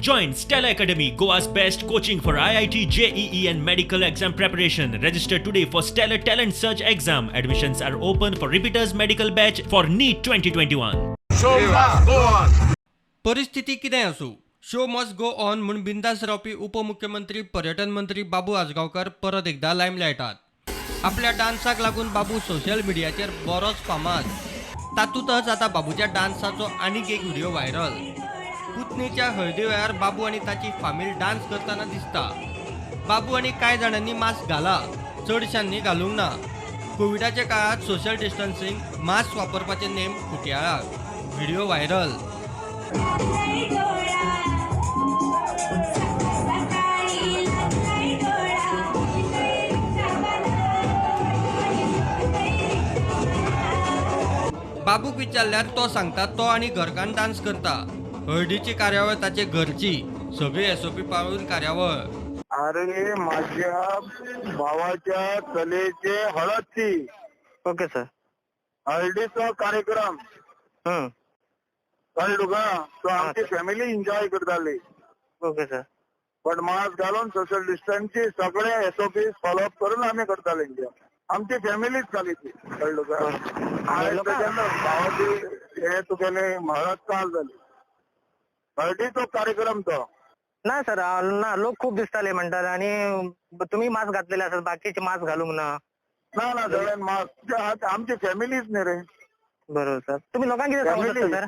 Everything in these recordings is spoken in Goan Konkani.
Join Stella Academy, Goa's best coaching for IIT, JEE, and medical exam preparation. Register today for Stellar Talent Search exam. Admissions are open for repeaters medical batch for NEET 2021. परिस्थिती कितें आसूं, शो मस्ट गो ऑन म्हूण बिंदास रावपी उपमुख्यमंत्री, पर्यटन मंत्री बाबू आजगांवकर परत एकदा लायमलायटात. आपल्या डान्साक लागून बाबू सोशल मिडियाचेर बरोच फामाद. तातूंतच आतां बाबूच्या डान्साचो आनीक एक व्हिडिओ व्हायरल. पुतणीच्या हळदी वेळार बाबू आनी ताची फामील डान्स करतना दिसता. बाबू आनी कांय जाणांनी मास्क घाला, चडशांनी घालूंक ना. कोविडाच्या काळात सोशल डिस्टन्सिंग, मास्क वापरपाचे नेम खुटयाळाक. Video viral. सकाळी लागलाय डोळा. बाबूक विचारल्यार तो सांगता, तो आनी घरकान्न डान्स करता. हळदीची कार्यावळ ताचे घरची, सगळी एसओपी पाळून कार्यावळ. अरे, माझ्या भावाच्या चलेचे हळद ती. Okay sir. हळदीचो कार्यक्रम. कळ्ळें तुका? सो आमची फॅमिली एन्जॉय करताली. Okay sir. पण मास्क घालून, सोशल डिस्टन्सची सगळे एसओपी फॉलोअप करून आम्ही करताले एन्जॉय. आमची फॅमिलीच जाली ती, कळ्ळें तुका? आणि त्याच्यानंतर भावाची हे तुगेले हळद काल जाली, हळदीचो कार्यक्रम तो. ना सर, ना, लोक खूप दिसताले म्हणटात आणि तुम्ही मास्क घातलेले असतात, बाकीचे मास्क घालूंक ना. ना ना, सगळ्यां मास्क, आमची फॅमिलीच न्ही रे. बरोबर सर. तुम्ही लोकांक कितें सांगू शकता Family. Sir?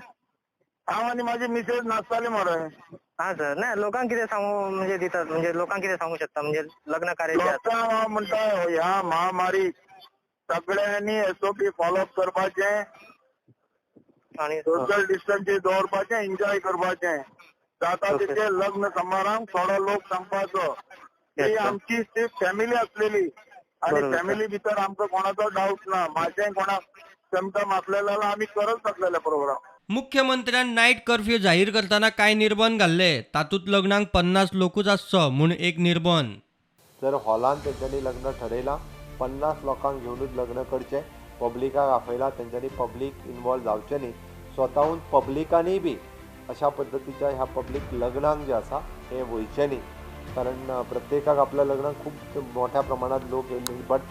हांव आनी माझी मिसेस नाचताली मरे. हा सर, नाही, लोकांक कितें सांगू म्हणजे दितात, म्हणजे लोकांक कितें सांगू शकता, म्हणजे लग्न कार्य जे आसा. लोकांक हांव म्हणटा, ह्या महामारी सगळ्यांनी एसओपी फॉलोअप करपाचें, आणि सोशल डिस्टन्सींग दवरपाचें, एन्जॉय करपाचें. जाता तितके लग्न समारंभ थोडो लोक सांगपाचो. ही आमची ती फॅमिली असलेली आणि फॅमिली भितर आमकां कोणाचो डाऊट ना. माझे कोणाक सिमटम असलेले जाल्यार आमी करच नासलेले प्रोग्राम. मुख्यमंत्र्यान नायट कर्फ्यू जाहीर करतना कांय निर्बंध घाल्ले. तातूंत लग्नाक 50 लोकूच आसचो म्हूण एक निर्बंध. जर हॉलान तेंच्यांनी लग्न ठरयलां, 50 लोकांक घेवनूच लग्न करचें. पब्लिकाक आपयला तेंच्यांनी पब्लीक इनवॉल्व जावचें न्ही. स्वताहून पब्लिकांनी बी अशा पद्दतीच्या ह्या पब्लीक लग्नांक जे आसा हें वयचें न्ही, कारण प्रत्येकाक आपल्या लग्नाक खूब मोठ्या प्रमाणात लोक येयल्ले. बट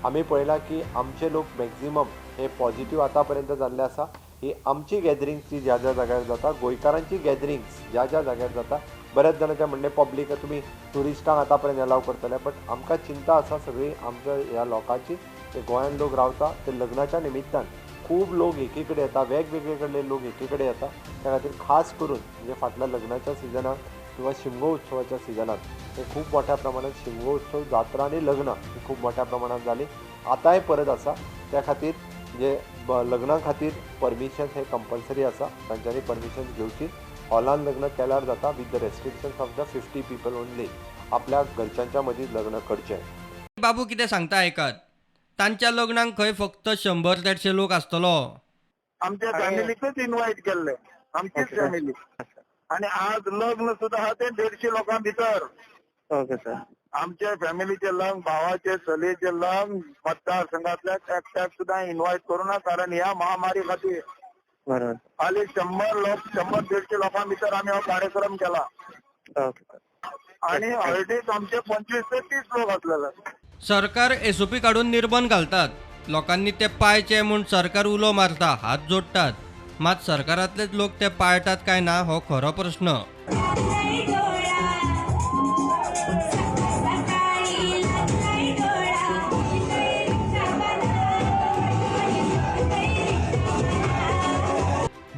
आमी पळयलां की आमचे लोक मॅक्झिमम हे पॉझिटीव आतां पर्यंत जाल्ले आसा. ही आमची गॅदरिंग्स जी ज्या ज्या जाग्यार जाता, गोंयकारांची गॅदरिंग्स ज्या ज्या जाग्यार जाता, बऱ्याच जाणांचें म्हणणें, पब्लीक तुमी ट्युरिस्टांक आतां पर्यंत एलाव करतले. बट आमकां चिंता आसा सगळी आमच्या ह्या लोकांची, ते गोंयान लोक रावता, ते लग्नाच्या निमित्तान खूब लोक एकी कडेन येता, वेगवेगळे कडले लोक एकी कडेन येता. त्या खातीर खास करून म्हणजे फाटल्या लग्नाच्या सिजनाक किंवा शिमगो उत्सवाच्या सिजनात हे खूब मोठ्या प्रमाणात शिमगो उत्सव, जात्रा आनी लग्नां ही खूब मोठ्या प्रमाणात जाली, आतांय परत आसा. त्या खातीर म्हणजे लग्ना खातीर परमिशन हे कंपल्सरी आसा. तांच्यांनी परमिशन घेवची. हॉलान लग्न केल्यार जाता with the restrictions of the 50 people only. आपल्या घरच्यांच्या मदीं लग्न करचें. बाबू कितें सांगता आयकात. तांच्या लग्नाक खंय फक्त 100-150 लोक आसतलो. आमच्या फॅमिलीकच इन्व्हायट केल्ले, आमचीच फॅमिली. आणि आज लग्न सुद्धा आहा ते 150 लोकां भितर. Okay sir. आमच्या फॅमिलीचे लग्न, भावाचे चलयेचे लग्न, मतदारसंघातल्या एकट्याक सुद्धा इन्व्हायट करू ना, कारण ह्या महामारी खातीर. खाली 100 लोक, 100-150 लोकां भितर आमी हो कार्यक्रम केला. Okay sir. आणि हळदीक आमचे 25 ते 30 लोक असलेले. सरकार एसओपी काडून निर्बंध घालतात, लोकांनी ते पाळचे म्हूण सरकार उलो मारता, हात जोडटात. मात सरकारांतलेच लोक ते पाळटात काय ना हो खरो प्रश्न. लागलाय डोळा. सकाळी लागलाय डोळा.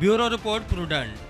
Bureau report, prudent.